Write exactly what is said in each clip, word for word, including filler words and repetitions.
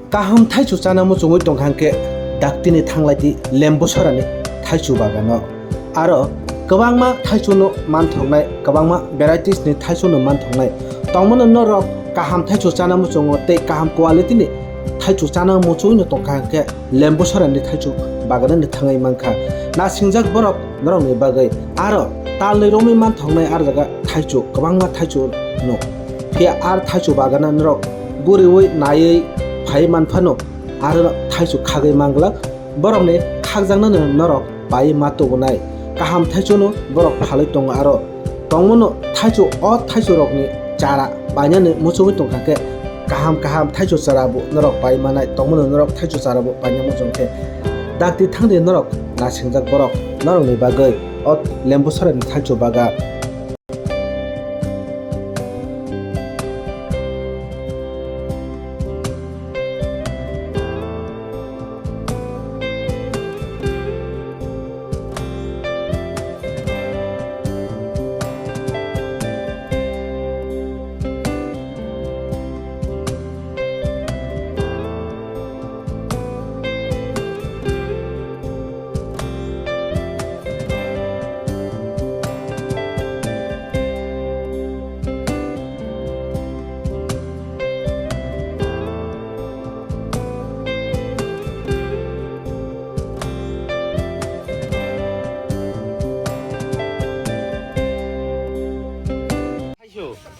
Kaham thaichu chana muchungwi tongkha hwnkhe daktini thanglaidi Lembusorani thaichu bagano. Aro kwbangma thaichuno manthoknai, kwbangma varieties ni thaichuno manthoknai. Tongmano norok kaham thaichu chana muchungo tei kaham quality ni thaichu chana muchungwino tongkha hwnkhe Lembusorani thaichu baganani thangwi mankha. Nasingjak borok norokni bagwi aro talni romwi manthoknai aro jaga thaichu, kwbangma thaichuno. Phiya ar thaichu bagana norok guriwi naiwi phaiwi manphano, aro thaichu khagwi manglak, borokni khakjaknano norok paiwi ma tubunai. Kaham thaichuno borok phalwi tongo, aro tongmano thaichu, o thaichurokni chara painani muchungwi tongkha khe kaham kaham thaichu chara bo norok pai manai, tongmano norok thaichu chara bo paina muchung khe dakti thangdi norok nasingjak borok norokni bagwi o Lembusorani thaichu baga.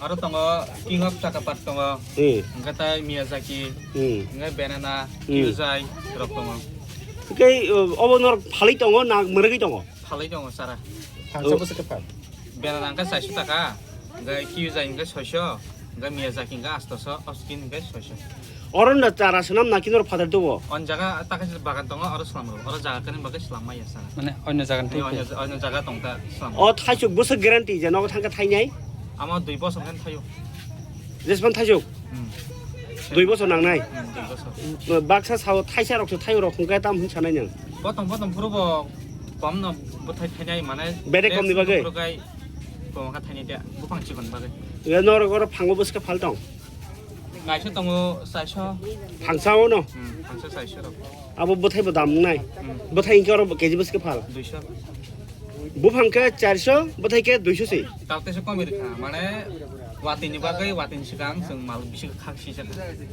Aro tongo King of Chakapat tongo. Hmm. Hwnkhe tai Miyazaki, Hmm. hwnkhe Banana, Hmm. Kyuzai rok tongo. Hwnkhe, uh, obo norok phalwi tongo na mwrwgwi tongo? Phalwi tongo chara. Phangsa Oh. bwswk khe phal? Banana hwnkhe chaiso taka, hwnkhe Kyuzai hwnkhe soiso, hwnkhe Miyazaki hwnkhe astoso, Oskin hwnkhe soiso. Oro no chara swnam na khe norok phatar tubo? On jaga ta kaisa bagan tongo, oro swnam rw. Oro jaga kwrwini bagwi swnam maya chara. Mane onyo jaga ni Onyo, twi onyo jaga tong ta swnam. O thaichuk bwswk guarantee je nogo thangkhe thainai? Amo dui bosor khe thaio. Jespan thaichuk? Hmm. Dui bosor nangnai? Hmm, dui bosor. Baksa sao thaisa rok se thaio rok hwnkhe tam hwn sanai nang? Botong botong phuru bo kom no bwthai thainai mane. Bede kom ni bagwi? Phuru kai kom kha thainai de, buphang chikon bagwi. Norok oro phango bwswk phal tong? Kaisa tongo chaiso. Phangsa o no? Hmm, phangsa chaiso rok. Abo bwthai bo dam wngnai. Hmm. Bwthai hinkhe oro keji bwswk phal? Duiso. Buphang khe chariso, bwthai khe duiso se. Tabuk teisa komwi rwkha, mane watwi ni bagwi, watwi ni swkang chwng mal bisi khak sijak.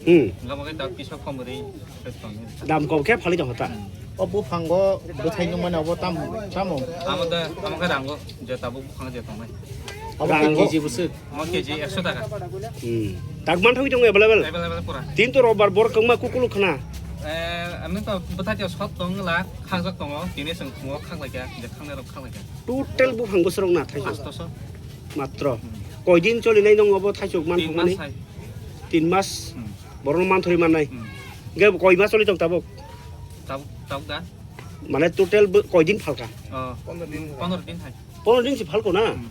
Hmm. Hwnba bagwi tabuk teisa komwi rwi. Dam kom khe phalwi tongkha ta? O buphango bwthai nungmani obo tam, tamo? Amo da, amo khe rango, je tabuk buphang je tongnai. Obo khe Rango? K G bwswk? Omo K G ekso taka. Hmm. Tak manthogwi tongo available? Available pura. Tin to robar bor kwngma kukuluk khna. Eh, amni to bwthai to sot tong la, khakjak tongo, tini chwng phungo khaklaikha, je khangnai rok khaklaikha. Total buphang bwswrok na thaijo? Astoso. Matro. Hmm. Koidin cholinai nong obo thaichuk Tin manthogmani? Mas hai. Tin mas. Hmm. Borokno manthogwi mannai. Hmm. Hwnkhe koi mas choli tong tabuk? Tabuk, tabuk da? Mane total bo koidin phalka? Oh, pondro din hai. Pondro din se phalko na? Hmm.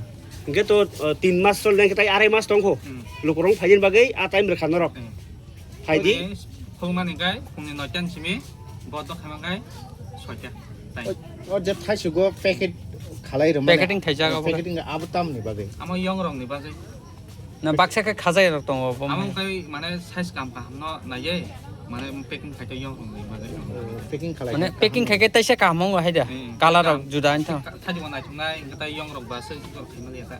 Hwnkhe to, uh, tin mas choli nai khe tai arai mas tongkho. Hmm. Lukurok phaijani bagwi a time rwkha norok. Hmm. Phaidi. Phulni, phulmani hwnkhe phungni noita ni simi, bo dokhaima hwnkhe soita. Tai. O, o je thaisugo packet khalai rwmani. Packeting khaijak abo. Packeting abo tamni bagwi? Amo yong rokni bagwi. Na baksa khe khajai rok tongo bo. Amo mane. Kai mane size kam kaham no naiye, mane packing khai tei yong rok ni bagwi. Packing khalai. Mane packing khai khe taisa kaham wngo hai da. Hmm. Color rok juda wngthang. Thadi bo naithok nai, hwnkhe tai yong rok ba se jor khai mali ya ta.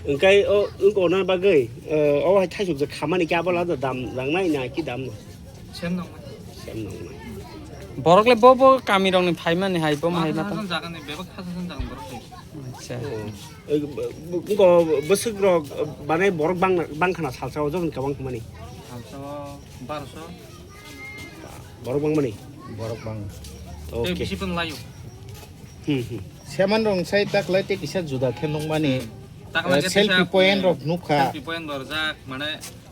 Hwnkhe o wngko na bagwi, eh, o hai thaisuk je khamani khe abo lado dam rangnai na ki dam no? Sem nong nai. Sem nong nai. Borok le bo bo kami rok ni phaimani hai bo ma hai ma ta. Jaga ni bebak khasa jaga borok. Acha. Oh. Ego bwswk rok, mane borok bang, bang khana salsa o jogon kwbang khmani. Salsa o barosho. Borok bang mani? Borok bang. Tei okay. Bisi pun layo. Hmm, hmm. Seman rong sai tak lai te kisa juda khe nung mani. Hmm. Tak lai eh, ke selfie point rok nukha. Selfie point rok jak mane.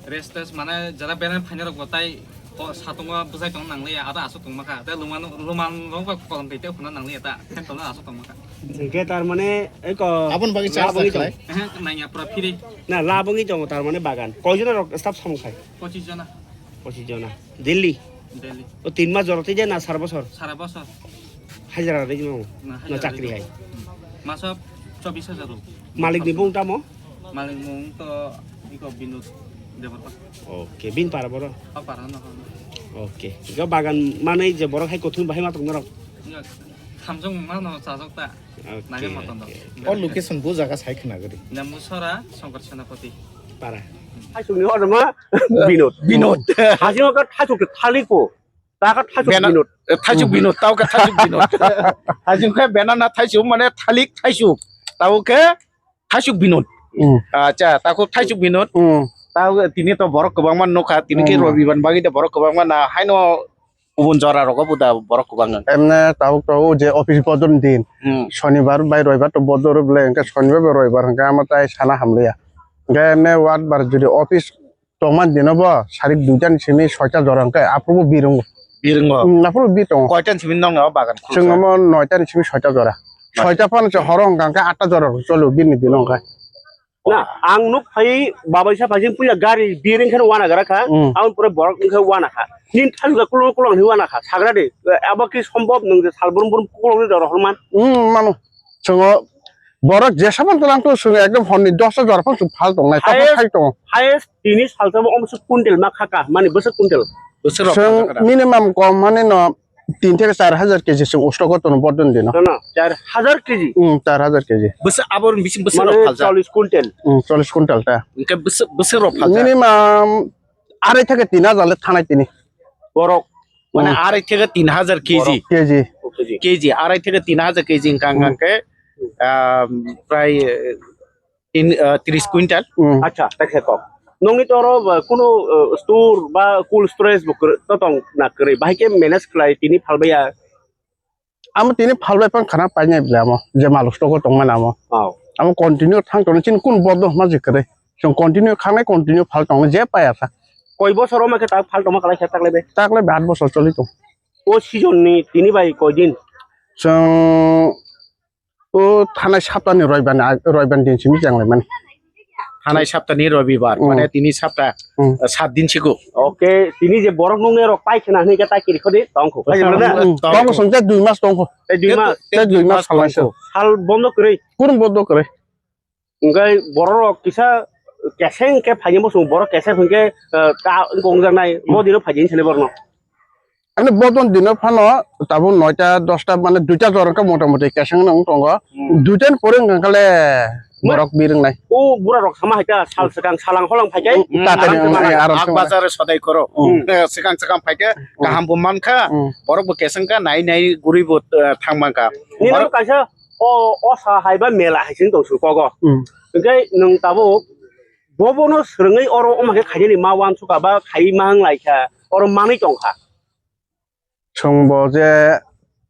Rest test mane jara beren phaina rok bo tai ko satungo bwsai tong nang liya, ada asuk tong maka. Te luman, luman rok ba kolom tei te phuna nang liya ta. Te tong asuk tong maka. Hingke tar mane eko. Abon bagi charge laboni tak lai? Eh, nang ya pura free. Na, laboni tong tar mane bagan. Koi jona rok staff samung khai? Pochis jona. Pochis jona. Delhi? Delhi. O tin mas jora tei na sara bosor? Sara bosor. Hajra rwi no? Na, na hajra chakri rwi. Hai? Hmm. Maso chobis hajar rwi. Malik ni bung tamo? Malik mung to iko Binod Debbarma. Okay, bin para boro? O para no. Okay. Ga bagan manai je borok hai kothum bahai ma tong norok. Hamjong mano chajok ta. Okay, nage moton do. Okay. O location bo jaga sai khna gari. Lembu sora Songkor Senapati. Para. Thaichuk ni orma Binod. Binod. Hajing ka thaichuk thali ko. Ta ka thaichuk Binod. Thaichuk Binod, tau ka thaichuk Binod. Hajing ka bena na thaichuk mane thalik thaichuk. Tau ke Thaichuk Binod. Hmm. Acha, takhuk Thaichuk Binod. Hmm. Ta tini to borok kwbangma nukha, tini ke Hmm. Robibar bagwi de borok kwbangma na haino kubun jora rogo buda borok kwbang. Emne tabuk to o je office bodol din. Hmm. Shonibar bai Roibar to bodol bole, engke Shonibar bai Roibar hingke ama tai sana hamliya. Hingke emne ward bar jodi office tongma dino bo sarik duita ni simi soita jora hingke aphuru bo birung. Birung bo. Hmm, aphuru bi tongo. Koita ni simi nong no bagan khulsa? Chwng omo noita ni simi soita jora. Noita. Soita phano se horo hingka hingke atta jora cholo bini dino hingke. Na, ang nuk phai babaisa phaising puila gari biring khe wana gara kha, Hmm. ang pura borok wngkhe wana kha. Nin thaluka kulung kulung hinwi wana kha, sagra de, abo ki sombhob nwng je sal brum brum kulung ni doro horman. Hmm, mano. Chwngo borok jesa man tlang to chwngo ekdom honni dosta jora phang chwng phal tongnai, tamo Highest, khai tongo. Highest tini salsa bo omsu quintal ma khaka, mani bwswk quintal. Bwswk rok Chwng khaka da. Minimum kom mani no tin theke char hajar keji chwng usto ko tono bodon dino. No, no, char hajar keji. Hmm, char hajar keji. Bwswk abo bising bwswk Mane rok phaljak. Chollish quintal. Hmm, chollish quintal ta. Hingke bwswk, bwswk rok phaljak. Minimum arai theke tin hajar le thanai tini. Borok. Mane Hmm. Arai theke tin hajar keji. Borok. Keji. Keji. Keji, arai theke tin hajar keji hingka Hmm. Hingke, ah, prai, eh, tin, ah, tris quintal. Hmm. Acha, ta khe kok. Nongni toro, ah, kuno, ah, store ba cold storage bo kwrwi, to tong na kwrwi. Bahai khe manage khlai tini phalbaiya. Amo tini phalbai phang khana painai bwle amo, je malu stock o tongmani amo. Oh. Amo continue thang tongni chini kun bodo hwnma je kwrwi. Chwng continue khangnai, continue phal tongnai, je paiya sa. Koi bosor o ma khe tak phal tongma kwlai khe taklai be? Taklai be aat bosor choli tong. O season ni tini bai koi din? Chwng o thanai saptani roibani, roibani din simi chenglaimani. Thanai saptani robibar, Hmm. Mane tini sapta, Hmm. Eh, sat din sigo. Oke, tini je borok nungnai rok pai khna hwnwi khe ta kiri khodi tong kho. Pai khna na? Hmm. Tong kho. Tong song te dui mas tong kho. Te dui mas. Te dui mas Te salai dui mas so. Hal bondo kwrwi. Kurun bondo kwrwi. Hingke borok rok kisa keseng khe phaini bosong borok keseng hingke, eh, ta wngkong jaknai. Hmm. Modiro phaini sele borno. Ani bodon dino phano tabuk noita dosta mane duita jora wngkha motamoti keseng wng tongo. Hmm. Duita ni pore wngkha le Ma- borok birwngnai. O bura rok sama hai ta sal swkang salang holang phai khe. Hmm, Tatari aram wng se ai mano. Aram Ak se mano. Bazar sodai koro. Hmm. Eh, swkang swkang phai khe Hmm. kaham bo mankha. Hmm. Borok bo keseng kha nai nai guri bo, eh, thang mankha. Nini Borok bo kaisa o, o sa hai ba mela hai sing tong su kogo. Hmm. Hingke nwng tabuk bobono swrwngwi oro wngma khe khainani ma wansukha ba khai ma wng lai kha, oro manwi tong kha. Chwng bo je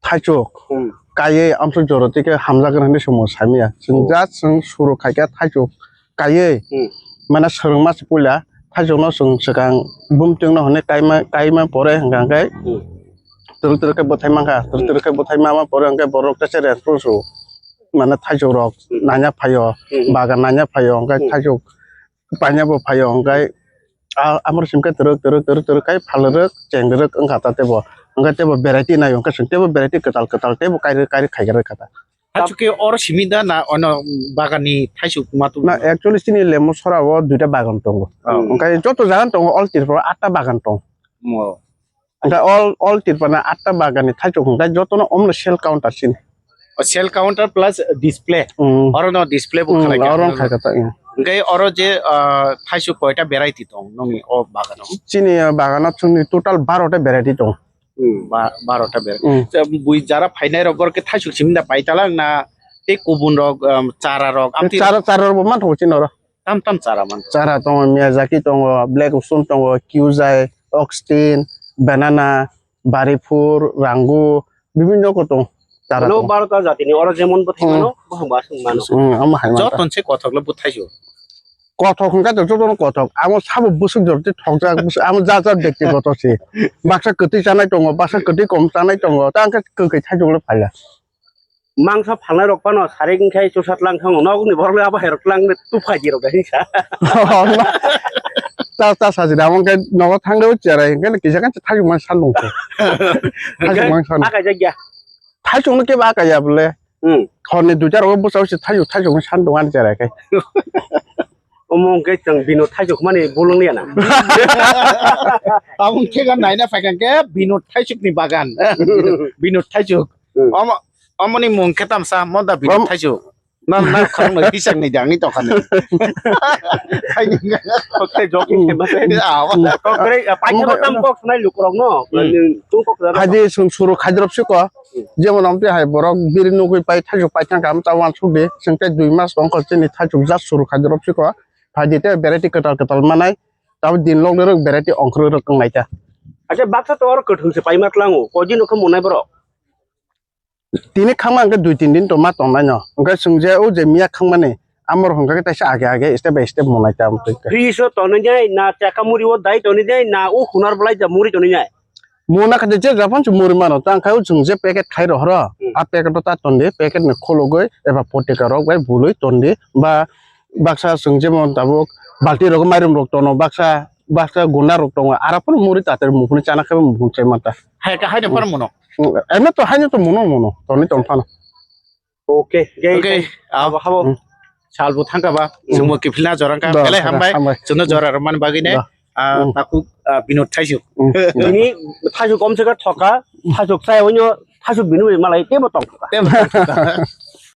thaichuk Hmm. kaiwi amsuk jora tei khe hamjak rw hinwi chwng bo saimanya. Chwng Hmm. Just chwng suru khai khe thaichuk kaiwi Hmm. mane swrwngma se puila thaichuk no chwng swkang bumtwng no hwnwi kaima, kaima pore hwnkha khe Hmm. twrwk twrwk khe bwthai mankha, twrwk Hmm. Twrwk khe bwthai mama pore hwnkhe borok tei se response rw mane thaichuk rok Hmm. Nanya phaio, Hmm. Bagan nanya phaio, hwnkhe Hmm. Thaichuk paina bo phaio, hwnkhe a-, amoro simi khe twrwk, twrwk, twrwk, twrwk khai phalrwk, chengrwk wngkha ta teibo. Hwnkhe teibo variety naio, hwnkhe chwng teibo variety kwtal, kwtal teibo kairwk, kairwk khaikrwk kha ta. Thaichuk khe oro simi da na ono bagan ni thaichuk ma tong? Na, actually chini Lembu sora o duita bagan tongo. Oh. Hwnkhe joto jaga tongo, all Tripura atta bagan tongo. Oh. Hwnkhe all, all Tripura atta bagan ni thaichuk hwnkhe jotono omno sale counter chini. O sale counter plus display. Hmm. Oro no display bo Hmm, khalai kha. Oro khai kha ta, hmm. Hwnkhe oro je, ah, thaichuk koita variety tong nongni o bagano? Chini, ah, bagano chwngni total baro ta variety tong. Hmm, ba-, baro ta variety. Hmm. Bui jara phainai rok bor khe thaichuk simi da paitalang na tei kubun rok, um, chara rok, amtwi Chara, chara rok bo manthogo chini oro. Tam tam chara man. Chara tongo, Miyazaki tongo, Black Stone tongo, Kyuzai, Oxtin, Banana, Baripur, Rangu, bibinno rokmo tongo. Chara Ano tongo. Barota jatini oro jemon bwthai Hmm. Mano, bohong ba swng mano. Hmm, amo hai manta. Joton se kothok le bwthai jo. Kothok hwnkha to jotono kothok. Amo sabo bwswk jorti thokjak, bwswk, amo ja ja bektigoto se. Baksa kwtwi chanai tongo, baksa kwtwi kom chanai tongo. Ta hwnkhe kwkwi thaichuk le phaila. Mangsa phalnai rok phano sarik wngkhai chusatlang thango, nokni borok le abo hai rok tlang tuphai di rok hinsa. Ta, ta saji da, hwnkhe nogo thangwi cherai, hwnkhe kisa khe thaichuk man san nungkhe. Thaichuk man san. Akai jakya. Thaichuk no kebo akai ya bole. Hmm. Horni duita rogo bwsao se thaichuk, thaichuk man san dong ani cherai khe. Omo hwnkhe chwng Binod Thaisuk mani bulung liya na. Abong thega naina phaikha khe Binod Thaisuk ni bagan. Binod Thaisuk. Hmm. Omo, omoni mung khe tamsa moda Binod Thaisuk. Na, na, khoroknwi hisang ni dangni tokha ni. Kokte joki khe ma se. Ah, wa. Kokre, ah, paikha tam kok sanai lukurok no. Hmm. Tung kok da. Hadi sung suru khadirop siko. Hmm. Jemon amte hai borok biri nugui pai Thaisuk pai thang kam ta wan suk de. Sengte dui mas tong kok chini Thaisuk jat suru khadirop siko. Hadi te variety kwtal kwtal manai. Tabo din lok lerok variety ongkhorwi rok tongnai ta. Acha baksa to oro kwthwng se paima tlango. Kodi no khe monai borok. Tini khangma hwnkhe dui tin din tongma tongnaino. Hwnkhe chwng je o je miya khangmani amor hwnkhe kaisa age age step by step monai ta amtwi. Fridge o tonwi nai na chaka muri o dai tonwi nai na o hunar bolai ja muri tonwi nai. Mona kha je japan chu muri mano tang khai o chwng je packet khai rohoro. Hmm. A packet o ta tondi packet ni khologoi eba potika rok bai bului tondi ba baksa chwng jemon tabuk balti rogo mairum rok tono baksa baksa guna rok tongo ara phano muri tater muphuni chana khe muphun chai mata. Hai ka hai de phano mono. Eno to haino to mono mono toni tong phano. Okay, ge. Okay, abo habo. Hmm. Salbo thangka ba, hmm, chwngbo kiphilna jorangka, belai hambai. Hambai. Chwngno jora rwmani bagwi ne, ah, takhuk, ah, Binod Thaisuk. Hmm. Bini Thaisuk komse khe thoka, Thaisuk sai onyo, Thaisuk bini malai tebo tong thoka. Tebo tong thoka.